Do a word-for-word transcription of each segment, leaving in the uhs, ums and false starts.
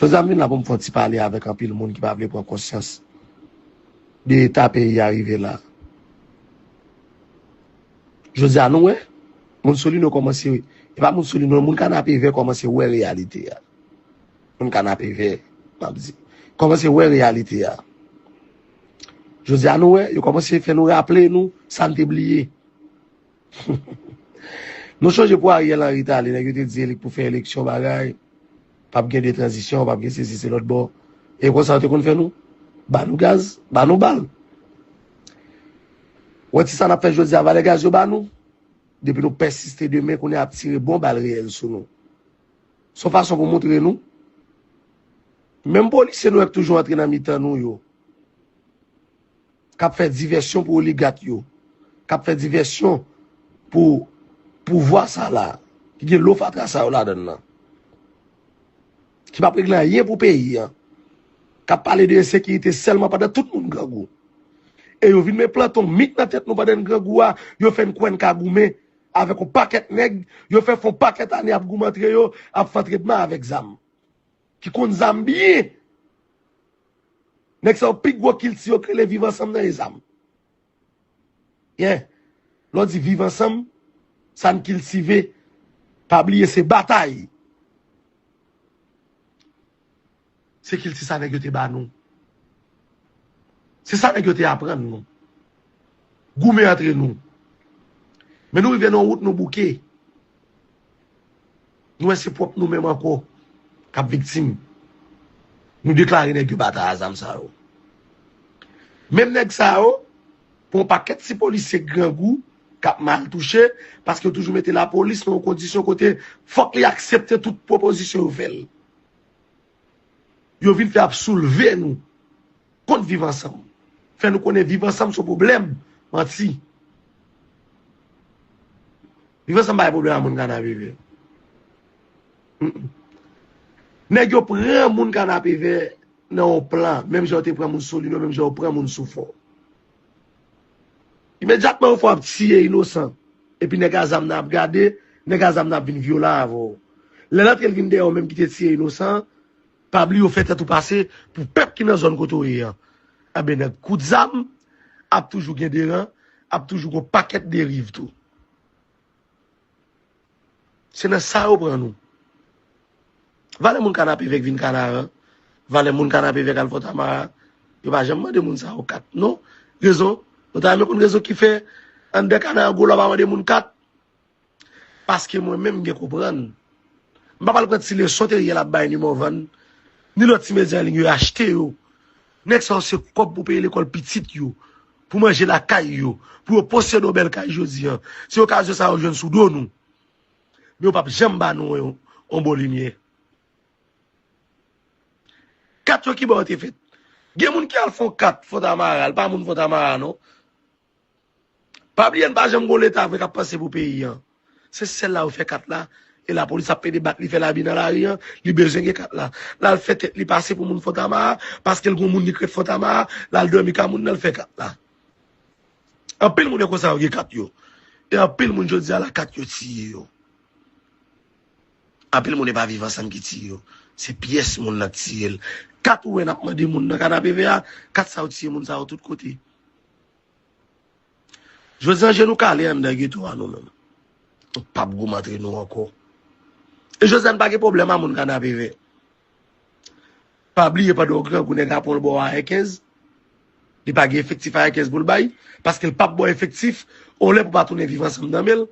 Jodi a m vin la pou m fè yon ti pale avèk anpil moun ki pa vle pran konsyans de eta peyi a rive la. Jodi a nou wè, moun Solino kòmanse, e pa moun Solino, moun Kanapevè kòmanse wè reyalite a. Moun Kanapevè, m ap di, kòmanse wè reyalite a. Jodi a nou wè, yo kòmanse fè nou raple nou sa n te bliye. Nou chonje pou Ariel Henry t ale, nèg yo te di li pou fè eleksyon bagay, p ap gen de tranzisyon, p ap gen sesi se lòt bò. E konsa yo te konn fè nou? Ba nou gaz, ba nou bal. Wè ti sa n ap fè jodi a, valè gaz yo ba nou. Depi nou pèsiste demen, kounye a ap tire bon bal reyèl sou nou. Se yon fason pou montre nou. Menm polisye nou wè k toujou antre nan mitan nou yo, k ap fè divèsyon pou oligak yo, k ap fè divèsyon pou pouvwa sa la, ki gen lo fatra sa yo ladan l lan, ki p ap regle anyen pou peyi an, k ap pale de ensekirite sèlman pandan tout moun grangou. E yo vin met plante yon mit nan tèt nou pandan n grangou a, yo fè n kwè n ka goumen avèk yon pakèt nèg, yo fè fè yon pakèt ane ap goumen antre yo, ap fè antrenman avèk zam. Ki konn zam byen. Nèg sa yo pi gwo kilti yo k rele Viv Ansanm nan e zam. Yen. Lè w di viv ansanm, sa n kiltive, pa bliye se batay. Se kilti sa nèg yo te ba nou. Se sa nèg yo te aprann nou. Goumen antre nou. Men nou rive nan yon wout nou bouke. Nou wè se pwòp nou menm ankò k ap viktim. Nou deklare nèg yo batay a zam sa yo. Menm nèg sa yo, pou yon pakèt ti polisye grangou k ap mal touche, paske yo toujou mete lapolis nan yon kondisyon kote fòk li aksepte tout pwopozisyon yo fè l. Yo vin fè ap soulve nou kont Viv Ansanm. Fè nou konnen Viv Ansanm se yon pwoblèm. Manti. Viv Ansanm pa gen pwoblèm ak moun Kanapevè. Mm-mm. Nèg yo pran moun Kanapevè nan yon plan, menm jan yo te pran moun Solino, menm jan yo pran moun Soufò. Imedyatman yo fè w ap tiye inosan. Epi nèg a zam nan ap gade, nèg a zam nan ap vin vyolan avè w. Lè l antre l vin dèyè w menm ki te tiye inosan, pa bliye w fè tèt ou pase pou pèp ki nan zòn kote w ye an. Enben, nèg kout zam ap toujou gen deran, ap toujou gon pakèt deriv tou. Se nan sa yo pran nou. Valè moun Kanapevè k vin Kanaran, valè moun Kanapevè k al Fòtamara, yo pa janm mande moun sa yo kat, non. Rezon, nou ta renmen konn rezon ki fè anndan Kanaran gwo lwa pa mande moun kat. Paske mwen menm m gen konprann. M pa pral pran ti leson Teriel ap bay ni Morvan, ni lòt ti medya an liy yo achte yo. Nèg sa yo se kòb pou peye lekòl pitit yo, pou manje lakay yo, pou yo posede yon bèl kay jodi an. Se okazyon sa yo jwenn sou do nou. Men yo p ap janm ba nou yon, yon bon limyè. Kat yo ki bò yo te fèt? Gen moun ki al fè yon kat Fòtamara, l pa moun Fòtamara non. Pa bliye n pa janm gon leta vre k ap panse pou peyi an. Se sèl la yo fè kat la, e lapolis ap pede bat li fè labi nan lari an, li bezwen gen kat la. L al fè tèt li pase pou moun Fòtamara, paske l gon moun li k ret Fòtamara, l al dòmi ka moun nan l fè kat la. Anpil moun e konsa yo gen kat yo. E anpil moun jodi a la kat yo tiye yo. Anpil moun e pa Viv Ansanm ki tiye yo. Se pyès moun nan k tiye l. Kat ou wè n ap mande moun nan Kanapevè a, kat sa yo tiye moun sa yo tout kote. Jodi a je nou kale anndan geto a nou menm. Nou p ap goumen antre nou ankò. E jodi a n pa gen pwoblèm a moun Kanapevè. Pa bliye pandan w grangou nèg ap pran w ba w A R kenz. Li pa gen efektif A R kenz pou l bay, paske l p ap ba w efektif, yon lè pou pa tounen Viv Ansanm nan men l,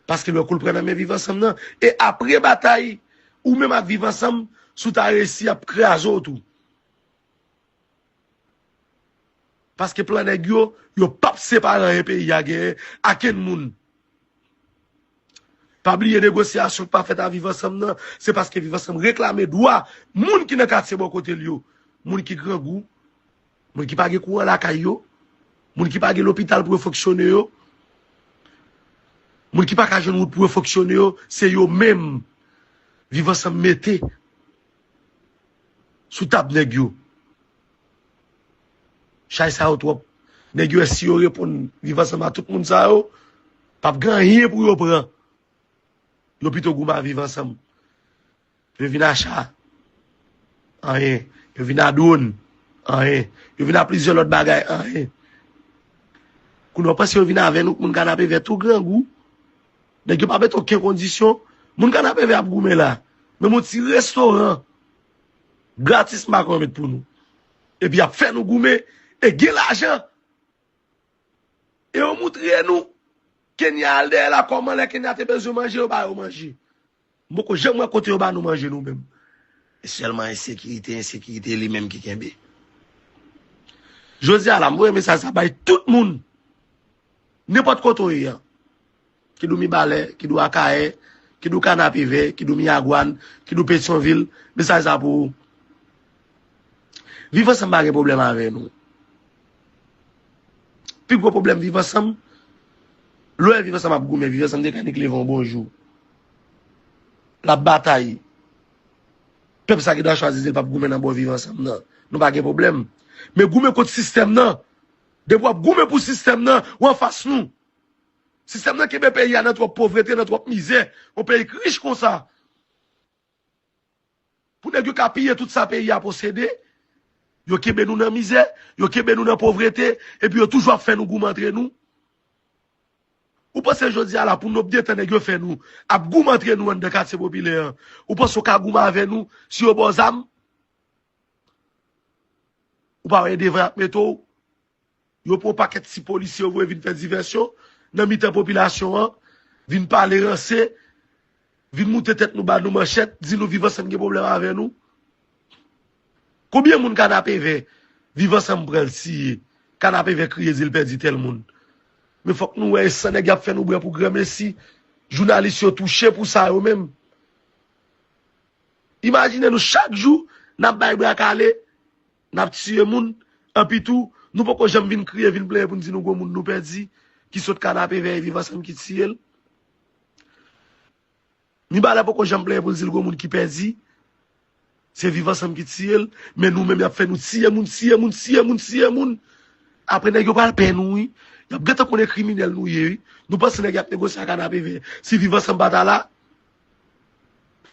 paske l wè kou l pran nan men Viv Ansanm nan. E apre batay, ou menm ak Viv Ansanm, si w ta reyisi, y ap kraze w tou. Paske plan nèg yo, yo p ap separe anyen peyi a genyen a kenn moun. Pa bliye negosyasyon k pa fèt a Viv Ansanm nan, se paske Viv Ansanm reklame dwa moun ki nan katye bò kote l yo. Moun ki grangou, moun ki pa gen kouran lakay yo, moun ki pa gen lopital pou yo fonksyone yo, moun ki pa ka jwenn wout pou yo fonksyone yo, se yo menm Viv Ansanm mete sou tab nèg yo. Chay sa yo twòp. Nèg yo wè si yo reponn Viv Ansanm a tout moun sa yo, p ap gen anyen pou yo pran. Yo pito goumen a Viv Ansanm. Yo vin acha. Anyen. Yo vin a dwòn. Anyen. Yo vin a plizyè lòt bagay. Anyen. Kounye a w panse yo vin avè nou, moun Kanapevè tou grangou. Nèg yo pa mete okenn kondisyon. Moun Kanapevè ap goumen la. Menm yon ti restoran gratis m pa ka met pou nou. Epi y ap fè nou goumen e gen lajan. E yo moutre nou Kenya al dèyè la kòman lè Kenya te bezwen manje, yo ba yo manje. M poko janm wè kote yo ba nou manje nou menm. E sèlman ensekirite, ensekirite li menm ki kenbe. Jodi a la, m voye mesaj sa bay tout moun. Nenpòt kote w ye an. Kidou Mibalè, kidou Akayè, kidou Kanapevè, kidou Miyagwàn, kidou Petyonvil, mesaj sa pou ou. Viv Ansanm pa gen pwoblèm avè nou. Pi gwo pwoblèm Viv Ansanm, lè w wè Viv Ansanm ap goumen, Viv Ansanm te ka nik leve yon bonjou. L ap batay. Pèp sa ki ta chwazi l p ap goumen nan bò Viv Ansanm nan. Nou pa gen pwoblèm. Men goumen kont sistèm nan. Depi w ap goumen pou sistèm nan, w anfas nou. Sistèm nan kenbe peyi a nan twòp povrete, nan twòp mizè. Yon peyi k rich konsa. Pou nèg yo ka piye tout sa peyi a posede, yo kenbe nou nan mizè, yo kenbe nou nan povrete, epi yo toujou ap fè nou goumen antre nou. Ou panse jodi a la pou n ap detan nèg yo fè nou, ap goumen antre nou anndan katye popilè an. Ou panse w ka goumen avè nou si yo ba w zam? Ou pa wè e devan y ap mete w? Yo pran yon pakèt ti polisye yo voye vin fè divèsyon nan mitan popilasyon an, vin pale ranse, vin moute tèt nou ba nou manchèt, di nou Viv Ansanm gen pwoblèm avè nou. Konbyen moun Kanapevè Viv Ansanm pran l tiye? Kanapevè kriye di l pèdi tèl moun. Men fòk nou wè e san nèg y ap fè nou bwè pou granmesi. Jounalis yo touche pou sa yo menm. Imajine nou chak jou n ap bay bra kale, n ap tiye moun, anpi tou nou poko janm vin kriye, vin plenyen pou n di nou gon moun nou pèdi, ki sot Kanapevè e Viv Ansanm ki tiye l. Mibalè poko janm plenyen pou l di l gon moun ki pèdi. Se Viv Ansanm ki tiye l, men nou menm y ap fè nou tiye moun, tiye moun, tiye moun, tiye moun. Apre nèg yo pral pè nou wi. Y ap gentan konnen kriminèl nou ye wi. Nou panse nèg y ap negosye ak Kanapevè si Viv Ansanm pa ta la?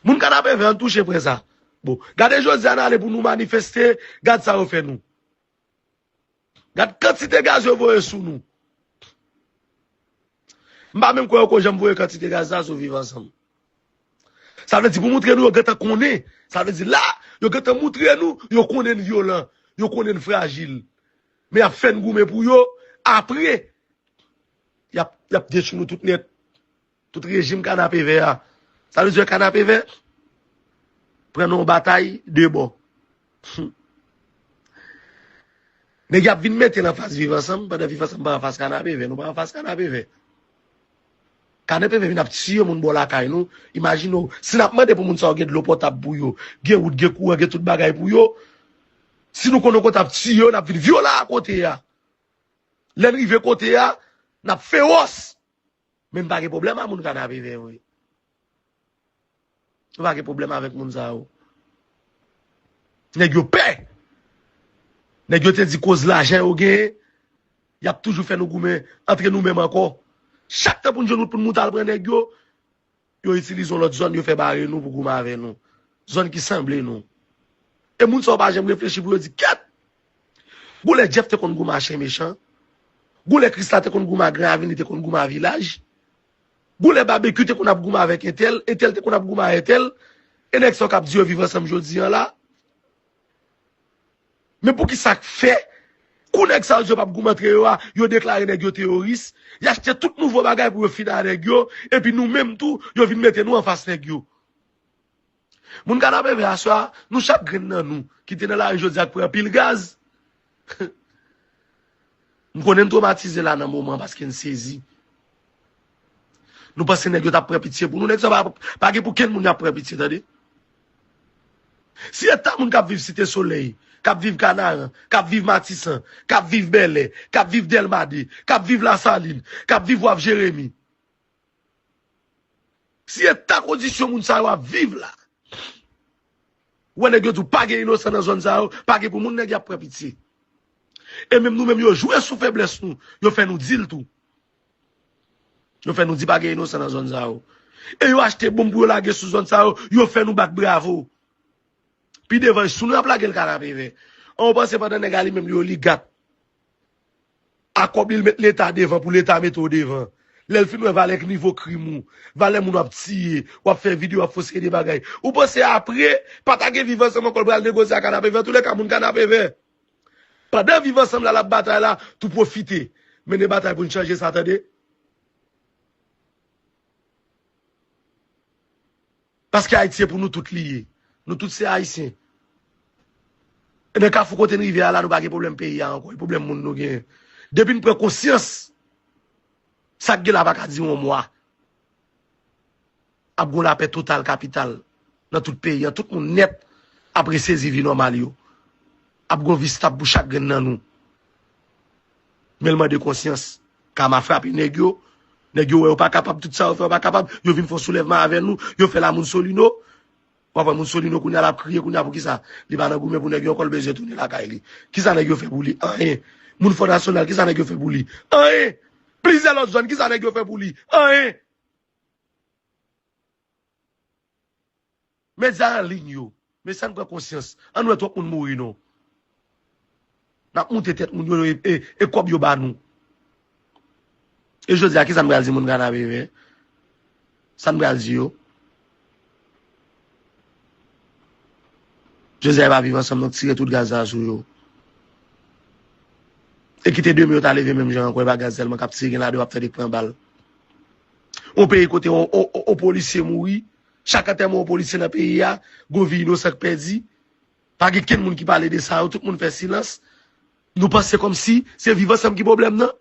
Moun Kanapevè ann touche prè sa. Bon, gade jodi a n ale pou nou manifeste, gad sa yo fè nou. Gad kantite gaz yo voye sou nou. M pa menm kwè yo ko janm voye kantite gaz sa sou Viv Ansanm. Sa vle di pou moutre nou yo gentan konnen. Sa vle di la, yo gentan moutre nou, yo konnen n vyolan, yo konnen n frajil. Men y ap fè n goumen pou yo, apre, y ap, y ap detwi nou tout nèt. Tout rejim Kanapevè a. Sa vle di Kanapevè pran nan yon batay de bò. Nèg y ap vin mete l anfas Viv Ansanm, pandan Viv Ansanm pa anfas Kanapevè. Nou pa anfas Kanapevè. Kanapevè vin ap tiye moun bò lakay nou. Imajine w, si n ap mande pou moun sa yo gen dlo potab pou yo, gen wout, gen kouran, gen tout bagay pou yo, si nou konnen kote ap tiye yo, n ap vin vyolan akote a. Lè n rive kote a, n ap fewòs. Men m pa gen pwoblèm a moun Kanapevè vre. M pa gen pwoblèm avèk moun sa yo. Nèg yo pè. Nèg yo te di koz lajan yo genyen, y ap toujou fè nou goumen antre nou menm ankò. Chak tan pou n jwenn wout pou n moute al pran nèg yo, yo itilize yon lòt zòn, yo fè bare nou pou goumen avè nou. Zòn ki sanble nou. E moun sa yo pa janm reflechi pou yo di, kèt! Gon lè Jeff te konn goumen a Chen Mechan. Gon lè Krisla te konn goumen a Gran Ravin, li te konn goumen a Vilaj. Gon lè Babekyou te konn ap goumen avèk entèl, entèl te konn ap goumen a entèl. E nèg sa yo k ap di yo viv ansanm jodi a la. Men poukisa k fè, kou nèg sa yo di yo p ap goumen antre yo a, yo deklare nèg yo teyoris, y achte tout nouvo bagay pou yo fini a nèg yo, epi nou menm tou, yo vin mete nou anfas nèg yo. Moun Kanapevè aswè a, nou chak grenn nan nou ki te nan lari jodi a k pran anpil gaz. M konnen n twomatize la nan moman paske n sezi. Nou panse nèg yo t ap pran pitye pou nou. Nèg sa pa, pa gen pou kenn moun y ap pran pitye, tande. Si eta moun k ap viv Site Solèy, k ap viv Kanaran, k ap viv Matisan, k ap viv Bèlè, k ap viv Dèlma de, k ap viv Lasalin, k ap viv Waf Jeremi, si eta kondisyon moun sa yo ap viv la, ou wè nèg yo di w pa gen inosan nan zòn sa yo, pa gen pou moun nèg y ap pran pitye. E menm nou menm yo jwe sou feblès nou, yo fè nou di l tou. Yo fè nou di pa gen inosan nan zòn sa yo. E yo achte bonm pou yo lage sou zòn sa yo, yo fè nou bat bravo. Pi devan, sou nou y ap lage l Kanapevè. An, ou panse pandan nèg la li menm li oligat, a kòb li l met Leta devan pou Leta mete w devan. Lè l fin wè valè k nivo krim ou, valè moun w ap tiye, w ap fè videyo, w ap fè yon seri de bagay. Ou panse apre, pa ta gen Viv Ansanm ankò l pral negosye ak Kanapevè, antoulèka moun Kanapevè. Pandan Viv Ansanm la, l ap batay la, tou pwofite. Mennen batay pou n chanje sa, tande. Paske Ayiti se pou nou tout li ye. Nou tout se Ayisyen. E nan kafou kote n rive a la, nou pa gen pwoblèm peyi a ankò. E pwoblèm moun nou genyen. Depi n pran konsyans, sa k gen la pa ka dire yon mwa. Ap gon lapè total kapital nan tout peyi an. Tout moun nèt ap resezi vi nòmal yo. Ap gon vi stab pou chak grenn nan nou. Men l mande konsyans. Kama frape nèg yo. Nèg yo wè yo pa kapab, tout sa yo fè yo pa kapab. Yo vin fè yon soulèvman avè nou. Yo fè la moun Solino. W ap wè moun Solino kounye a l ap kriye kounye a poukisa li pa nan goumen pou nèg yo ankò, l bezwen tounen lakay li. Kisa nèg yo fè pou li? Anyen. Moun Fò Nasyonal, kisa nèg yo fè pou li? Anyen. Plizyè lòt zòn, kisa nèg yo fè pou li? Anyen. Medya an liy yo. Mesye, ann pran konsyans. Ann wè twòp moun mouri non. N ap moute tèt moun yo e, e, e kòb yo ba nou. E jodi a, kisa n pral di moun Kanapevè? Sa n pral di yo? Jodi a, e pa Viv Ansanm, nou tire tout gaz la sou yo. E kite demen yo ta leve menm jan ankò, e pa gaz sèlman k ap tire, gen ladan yo ap fè de pran bal. Yon peyi kote yon, yon, yon, yon polisye mouri, chak antèman yon polisye nan peyi a, gon vi inosan k pèdi. Pa gen kenn moun ki pale de sa yo, tout moun fè silans. Nou panse kòmsi se Viv Ansanm ki pwoblèm nan.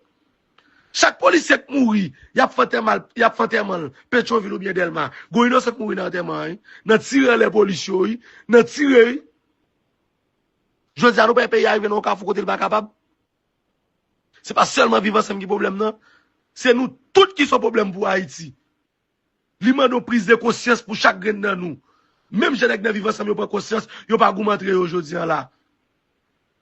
Chak polisye k mouri, y ap fè antèman, y ap fè antèman l Petyonvil oubyen Dèlma. Gon inosan k mouri nan antèman an, wi. Nan tire anlè polis yo, wi. Nan tire, wi. Jodi a, nou pa wè peyi a rive nan yon kafou kote l pa kapab. Se pa sèlman Viv Ansanm ki pwoblèm nan. Se nou tout ki se yon pwoblèm pou Ayiti. Li mande yon priz de konsyans pou chak grenn nan nou. Menm jan nèg nan Viv Ansanm yo pran konsyans, yo pa goumen antre yo jodi a la.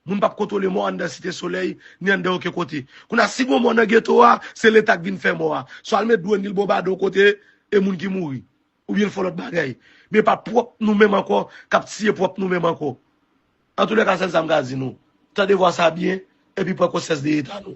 Moun p ap kontwole mò anndan Site Solèy, ni anndan okenn kote. Kounye a, si gon mò nan geto a, se Leta k vin fè mò a. Swa l met dwòn li, l bonbade yon kote, e moun ki mouri. Oubyen l fè yon lòt bagay. Men pa pwòp nou menm ankò, k ap tiye pwòp nou menm ankò. Antoulèka, sèl sa m ka di nou. Tande vwa sa byen, epi pran konsyans de eta nou.